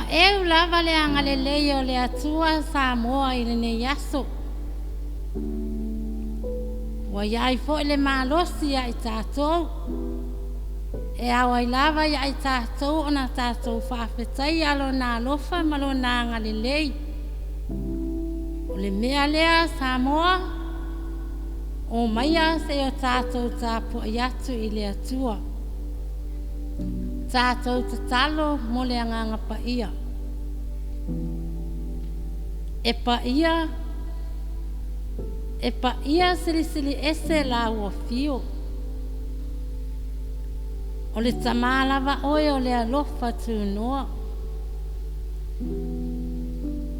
Paʻeu lava le agalelei o le Atua Samoa i lenei aso. Ua iai foi le malosi ia i tatou. E ao ai lava ia i tatou ona tatou faafetaia lona alofa ma lona agalelei. O le mea lea Samoa, o maia seia o tatou tapuai atu i le Atua. Tatou tatalo mo le agaga paia. E paia, e paia silisili ese lau afio. O le tamā lava oe o le alofa tunoa.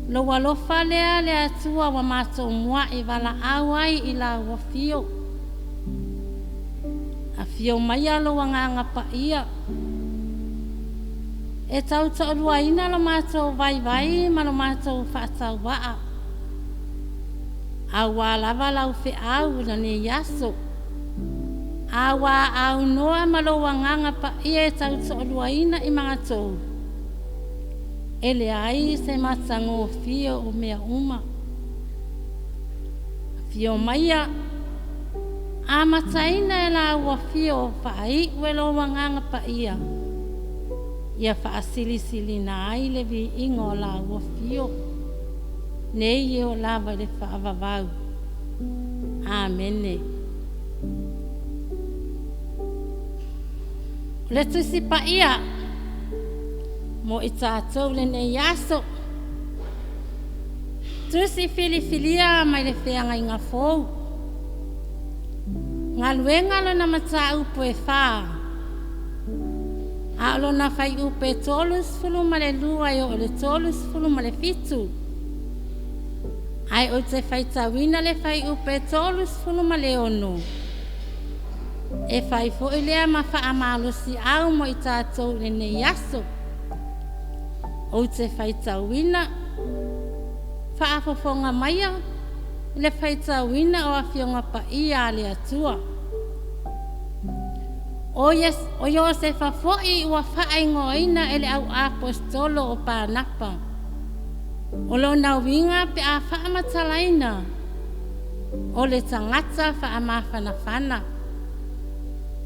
Lou alofa lea le Atua ua matou muai valaau ai i lau afio. Afio maia lou agaga paia. E tautoaluaina lo matou vaivai ma lo matou faatauvaa. Auā lava lau feau i lenei aso. Auā aunoa ma lou agaga paia e tautoaluaina i matou. E leai se matagofie o mea uma. Afio maia, amataina e lau afio faaiu e lou agaga paia. Ia faasilisilina ai le viiga o lau afio. Nei e oo lava i le faavavau. Amene. O le tusi paia mo i tatou lenei aso. Tusi filifilia mai le feagaiga fou. Galuega lona mataupu e 4. A o lona fuaiupu e 32 e oo i le 37. Ae ou te faitauina le fuaiupu e 36. E fai foi lea ma faamalosiau mo i tatou i lenei aso. Ou te faitauina faafofoga maia le faitauina o afioga paia a le Atua. O Iosefa foi ua faaigoaina e le au aposetolo o Panapa. O lona uiga pe a faamatalaina o le tagata faamafanafana.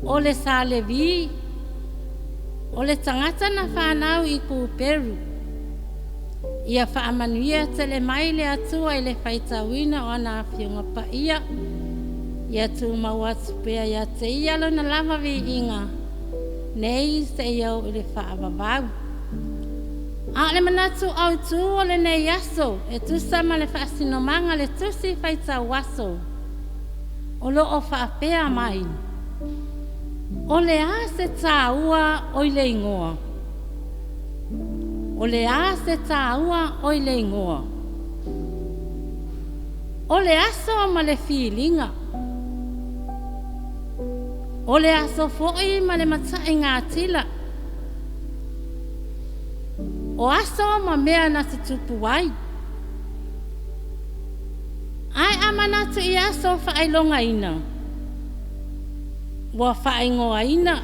O le sa Levi, o le tagata na fanau i Kuperu. Ia faamanuia tele mai le Atua i le faitauina o ana afioga paia. Ia tumau atu pea ia te ia lona lava viiga. Nei seia oo i le faavavau. A o le manatu autu o lenei aso e tusa ma le faasinomaga le tusi faitau aso. O loo faapea mai. O le a se tāua o i le igoa. O le a se tāua o i le igoa. O le aso ma le filiga. O le aso foi ma le mataigatila. O aso ma mea na tutupu ai. Ae a manatu i aso faailogaina. Ua faaigoaina.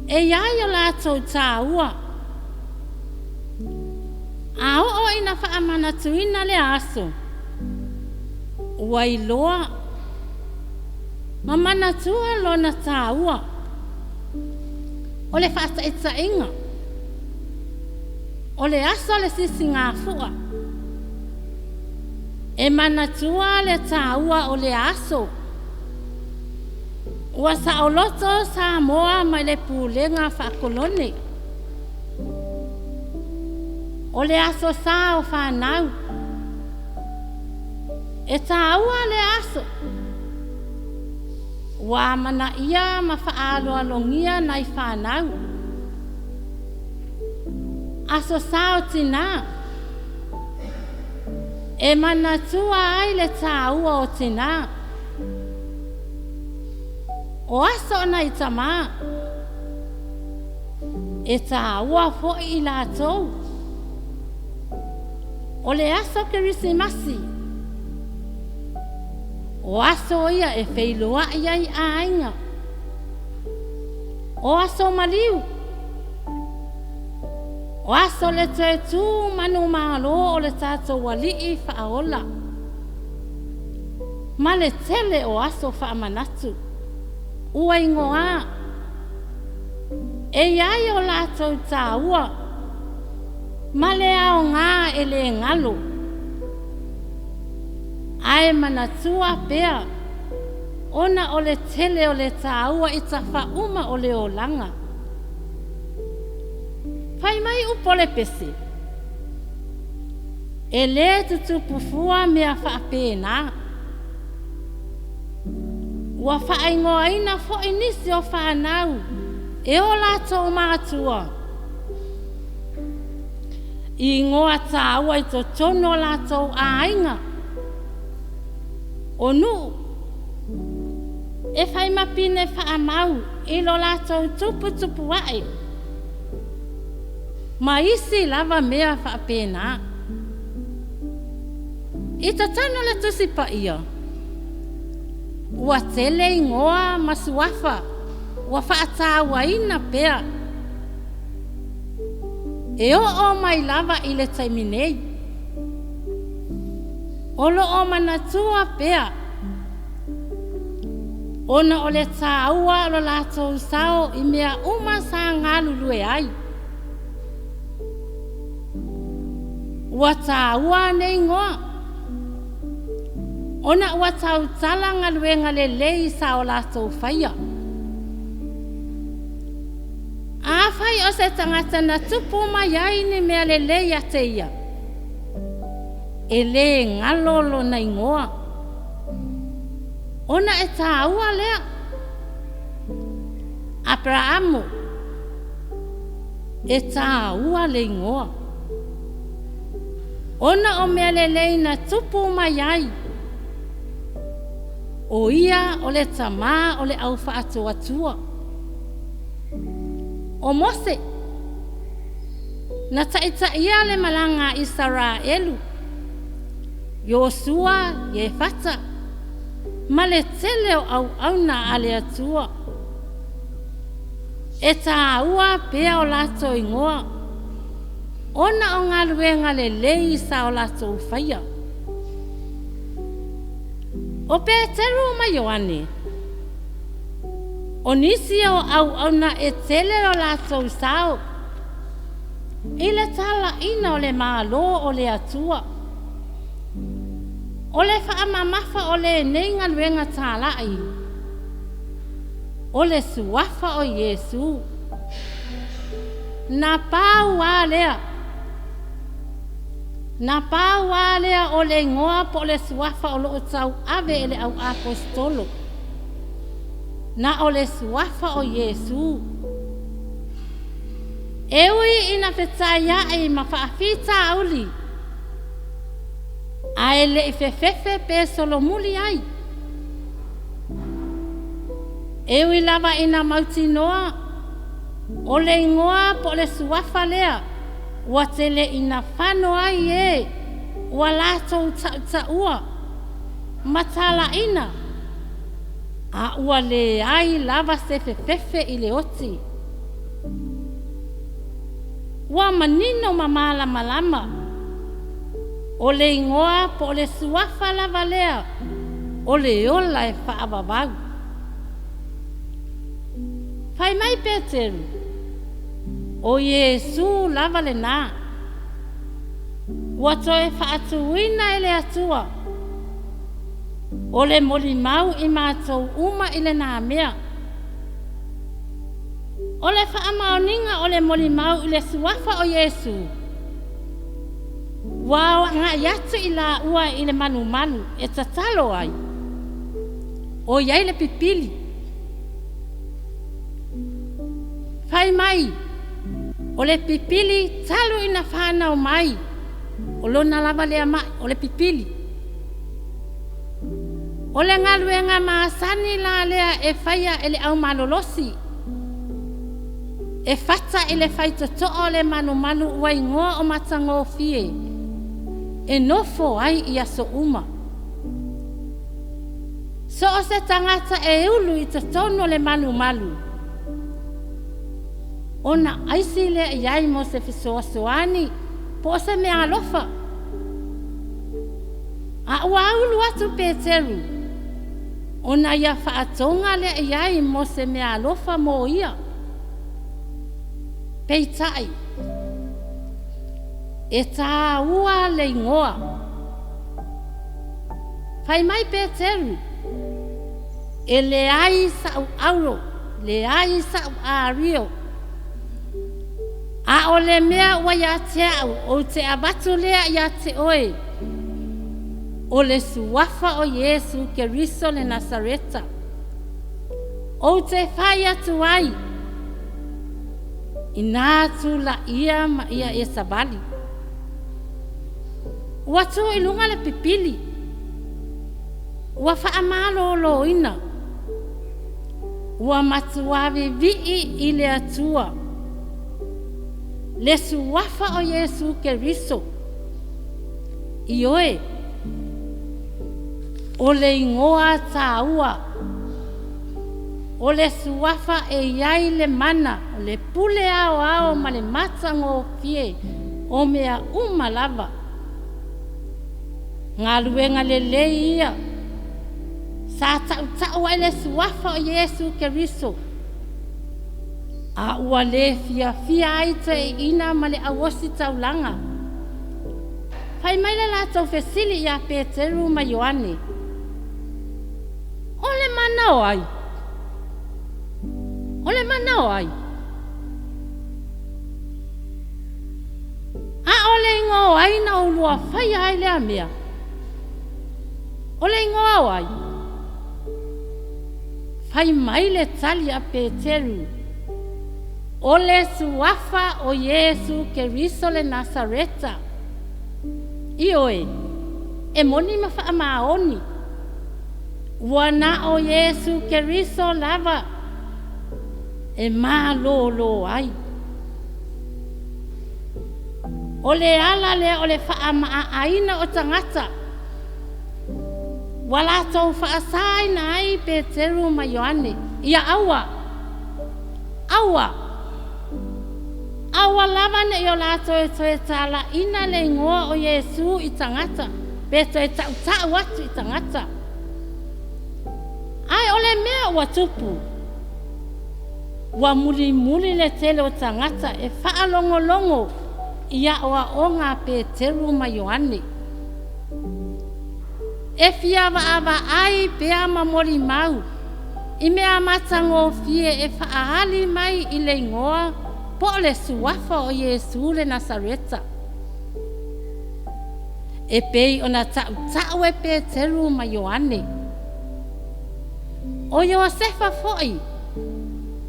E iai o latou tāua. A oo ina faamanatuina lea aso. Ua iloa ma manatua lona tāua. O le faataitaiga. O le aso le sisigafua. E manatua le tāua o le aso. Ua saoloto Samoa mai le pulega faakolone. O le aso sa o whanau. E tāua le aso. Ua manaia ma whaaloalongia nai whanau. Aso sa o tina. E manatua ai le tāua o tina. O aso o nai tamā. E tāua foi i latou. O le aso Kerisimasi. O aso ia e feiloai ai aiga. O aso maliu. O aso le toe tu manumalo o le tatou Alii Faaola, ma le tele o aso faamanatu ua igoā e i ai o latou tāua ma le aogā e lē galo. Ae manatua pea ona o le tele o le tāua i tafauma o le olaga. Fai mai upu o le pese, e lē tutupu fua mea faapena. Ua faaigoaina foi nisi o fanau e o latou matua i igoa tāua i totonu o latou aiga, o nuu e fai ma pine faamau i lo latou tuputupu ae, ma isi lava mea faapena. I totonu o le Tusi Paia, ua tele igoa ma suafa ua faataua pea e oo mai lava i le taimi nei. O loo manatua pea ona o le tāua o lo latou sao i mea uma sa galulue ai. Ua tāua nei igoa ona ua tautala galuega lelei sa o latou faia. Afai o se tagata na tupu mai ai ni mea lelei ia te ia, e lē galo lona igoa, ona e tāua lea. Aperamo, e tāua le igoa, ona o mea lelei na tupu mai ai, o ia o le tamā o le au faatuatua. O Mose, na taitaia le malaga a Isaraelu, Iosua, Iefata, ma le tele o auauna a le Atua. E tāua pea o latou igoa, ona o galuega lelei sa o latou faia. O Peteru ma Ioane, o nisi o auauna e tele o latou sao i le talaina o le malo o le Atua. O le faamamafa o lenei galuega talai, o le suafa o Iesu. Na pau a lea, na pau a lea o le igoa po o le suafa o loo tauave e le au aposetolo. Na o le suafa o Iesu. E ui ina fetaiai ma faafitauli, ae lei fefefe pe solomuli ai. E ui lava ina mautinoa, o le igoa po o le suafa lea, ua tele ina fano ai e, ua latou tautaua, ma talaina, a ua leai lava se fefefe i le oti. Ua manino ma malamalama, o le igoa po o le suafa lava lea, o le ola e faavavau. Fai mai Peteru, o Iesu lava lena, ua toe faatuina e le Atua, o le molimau i matou uma i lena mea. O le faamaoniga o le molimau i le suafa o Iesu, ua agai atu i laua i le malumalu e tatalo ai, o i ai le pipili. Fai mai, o le pipili talu ina whanau mai, o lona lava lea mai, o le pipili. O le galuega masani la lea e faia e le au malolosi, e fata i le faitotoo o le malumalu ua igoa o matagofie, e nofo ai i aso uma. So o se tagata e ulu i totonu o le malumalu. Ona aisi lea i ai mo se fesoasoani po o se meaalofa. A ua aulu atu Peteru, ona ia faatoga lea i ai mo se meaalofa mo ia. Peitai, e tāua le igoa. Fai mai Peteru, E leai sa'u auro, leai sa'u ario, a o le mea ua ia te a'u ou te avatu lea ia te oe, o le Suafa o Iesu Keriso le Nasareta. Ou te fai atu ai, inā tulaia ma ia e savali. Ua tu i luga le pipili, ua faamaloloina, ua matuā vivii i le Atua, le Suafa o Iesu Keriso. Ioe, o le igoa tāua, o le Suafa e i ai le mana, o le pule aoao ma le matagofie o mea uma lava. Galuega lelei ia sa taʻutaʻu ai le Suafa o Iesu Keriso, a ua lē fiafia ai toeaiina ma le auositaulaga. Fai mai le latou fesili iā Peteru ma Ioane, O le mana o ai? O le mana o ai? A o le igoa o ai na oulua faia ai lea mea? O le igoa o ai? Fai mai le tali a Peteru, O le Suafa o Iesu Keriso le Nasareta. Ioe, e moni ma faamaoni, ua na o Iesu Keriso lava e malōlō ai. O le ala lea o le faaamaʻaʻaina o tagata. Ua latou faasāina ai Peteru ma Ioane, ia aua, aua, aua lava ne i o latou e toe talaiina le igoa o Iesu i tagata, pe toe taʻutaʻu atu i tagata. Ae o le mea ua tupu, ua mulimuli le tele o tagata e faalogologo i aʻoaʻoga a Peteru ma Ioane. E fia vaavaai pea ma molimau i mea matagofie e faaali mai i le igoa po o le suafa o Iesu le Nasareta. E pei ona taʻutaʻu e Peteru ma Ioane. ʻO Iosefa foi,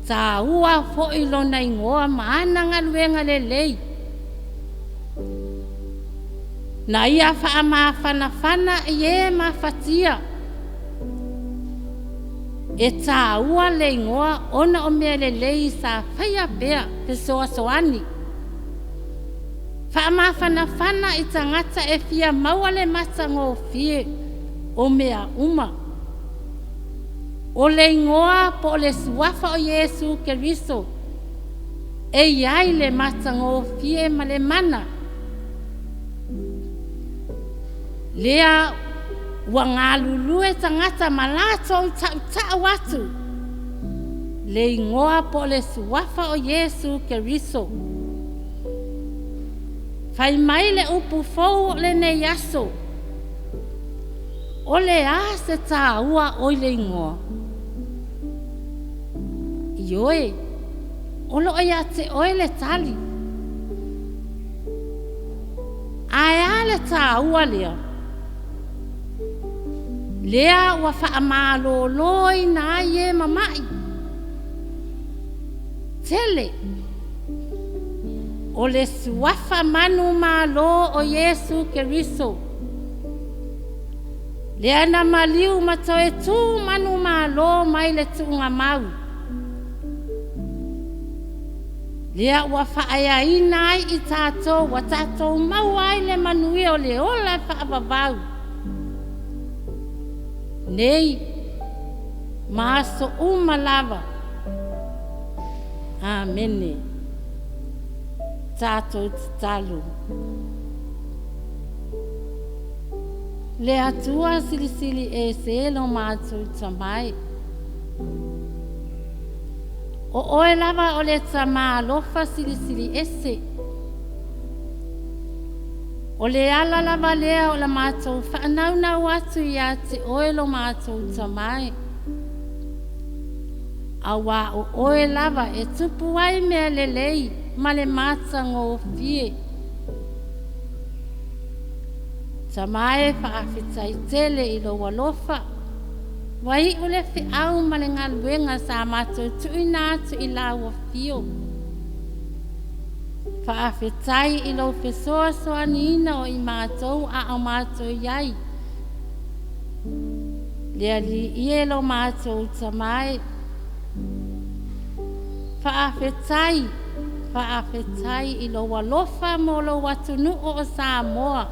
tāua foi lona igoa ma ana galuega lelei. Na ia faamafanafana i e mafatia. E tāua le igoa ona o mea lelei sa faia pea fesoasoani. Faamafanafana i tagata e fia maua le matagofie o mea uma. O le igoa po o le suafa o Iesu Keriso e i ai le matagofie ma le mana. Lea ua galulue tagata ma latou taʻutaʻu atu le igoa po o le suafa o Iesu Keriso. Fai mai le upu fou o lenei aso, O le a se tāua o i le igoa? Ioe, o loo ia te oe le tali. Ae a le tāua lea? Lea ua faamalōlōina ai e mamaʻi. Tele. O le suafa manumalo o Iesu Keriso. Lea na maliu ma toe tū manumalo mai le tuugamau. Lea ua faaeaina ai i tatou ua tatou maua ai le manuia o le ola e faavavau nei ma aso uma lava. Amene. Tatou tatalo. Le Atua silisili ese lo matou tamai. O oe lava o le tamā alofa silisili ese. O le ala lava lea o la matou faanaunau atu ia te oe lo matou tamai. Auā o oe lava e tupu ai mea lelei ma le matagofie. Tamā e faafetai tele i lou alofa. Ua iu le feau ma le galuega sa matou tuuina atu i lau afio. Faafetai i lou fesoasoaniina o i matou a o matou i ai. Le Alii e lo matou Tamā e. Faafetai, faafetai i lou alofa mo lou atunuu o Samoa.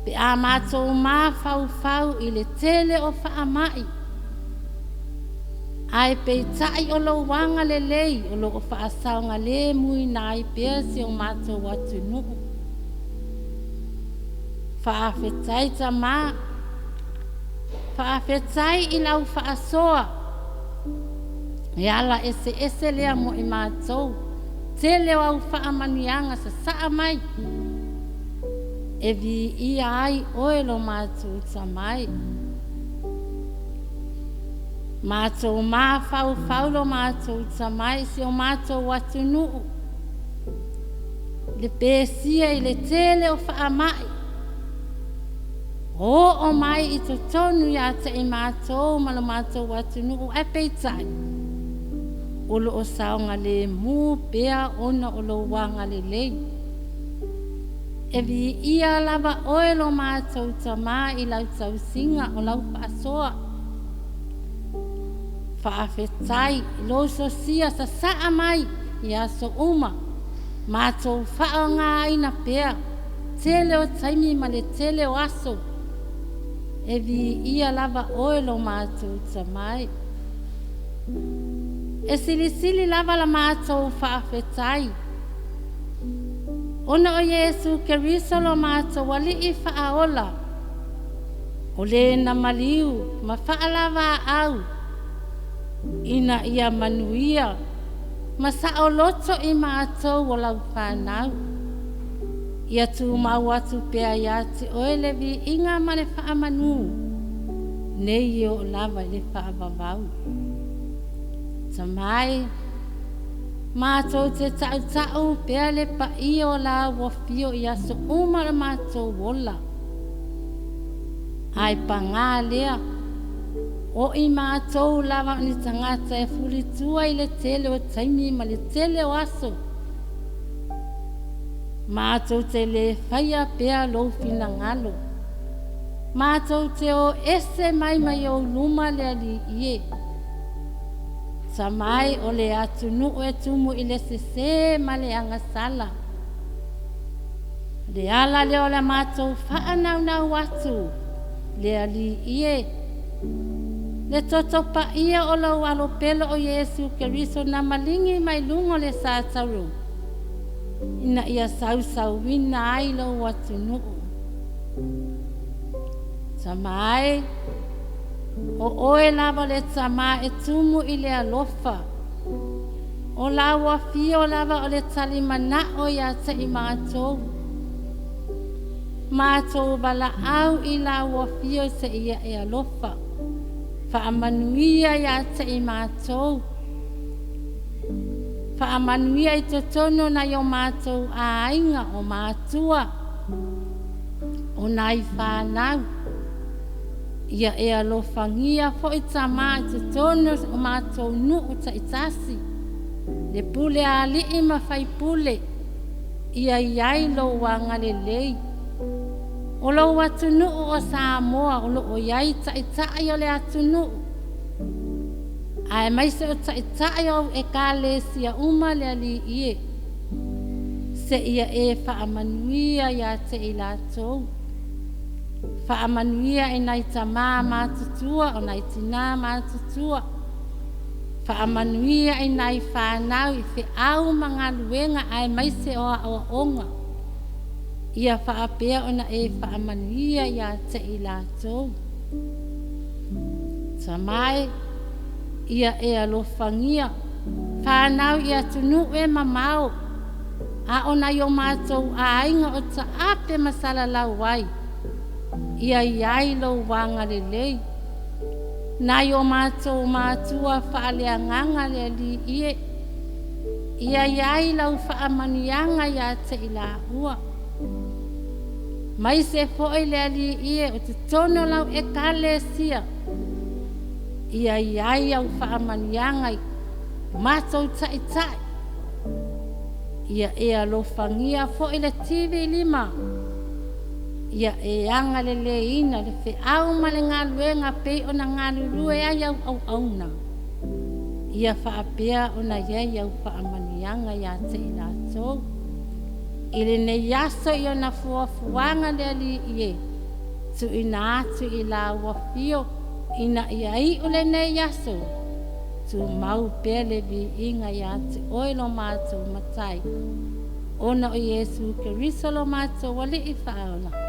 Pe a matou mafaufau i le tele o faamai, ae peitai o lou agalelei o lo o faasaogalemuina ai pea si o matou atunuu. Faafetai Tamā, faafetai i lau faasoa, e ala eseese lea mo i matou, tele o au faamanuiaga sasaa mai, e viia ai oe lo matou Tamā e. Matou mafaufau lo matou Tamā i si o matou atunuu, le pesia i le tele o faamai, o mai i totonu ia te i matou ma lo matou atunuu ae peitai, o lo o saogalemu pea ona o lou agalelei. E viia lava oe lo matou Tamā i lau tausiga o lau faasoa. Faafetai i lou sosia sasaa mai i aso uma, matou faaaogaina pea tele o taimi ma le tele o aso. E viia lava oe lo matou Tamā e. E silisili lava la matou faafetai, ona o Iesu Keriso lo matou Alii faaola, o le na maliu ma faalavaau ina ia manuia ma saoloto i matou o lau fanau. Ia tumau atu pea ia te oe le viiga ma le faamanu, nei e oo lava i le faavavau. Tamā e, matou te tautau pea le paia o lau afio i aso uma o le matou ola. Ae pagā lea, o i matou lava o ni tagata e fulitua i le tele o taimi ma le tele o aso. Matou te le faia pea lou finagalo. Matou te o ese mai mai ou luma le Alii e. Tamā e, o le atunuu e tumu i le sesē ma le agasala. Le ala lea o le matou faanaunau atu, le Alii e, le toto paia o lou alo pele o Iesu Keriso na maligi mai luga o le satauro, ina ia sausauina ai lou atunuu. Tamā e, o oe lava le Tamā e tumu i le alofa. O lau afio lava o le talimanao ia te i matou. Matou valaau i lau afio seia e alofa. Faamanuia ia te i matou. Faamanuia i totonu o nai o matou aiga o matua, o nai fanau. Ia e alofagia foi Tamā i totonu o matou nuu taitasi, le pule a alii ma faipule, ia i ai lou agalelei. O lou atunuu o Samoa o loo i ai taitai o le atunuu, aemaise o taitai o ekalesia uma le Alii e, seia e faamanuia ia te i latou. Faamanuia i nai tamā matutua o nai tinā matutua. Faamanuia i nai fanau i feau ma galuega aemaise o aoaoga. Ia faapea ona e faamanuia ia te i latou. Tama e, ia e alofagia fanau i atunuu e mamao, a o nai o matou aiga o taape ma salalau ai, ia i ai lou agalelei. Nai o matou matua faaleagaga le Alii e, ia i ai lau faamanuiaga ia te i laua. Maise foi le Alii e o totonu o lau Ekalesia, ia i ai au faamanuiaga i matou taitai. Ia e alofagia foi le TV5, ia e agaleleiina le feau ma le galuega pei ona galulue ai au auauna. Ia faapea ona i ai au faamanuiaga ia te i latou. I lenei aso i ona fuafuaga le Alii e, tuuina atu i lau afio ina ia iu lenei aso, tumau pea le viiga ia te oe lo matou Matai, ona o Iesu Keriso lo matou Alii Faaola.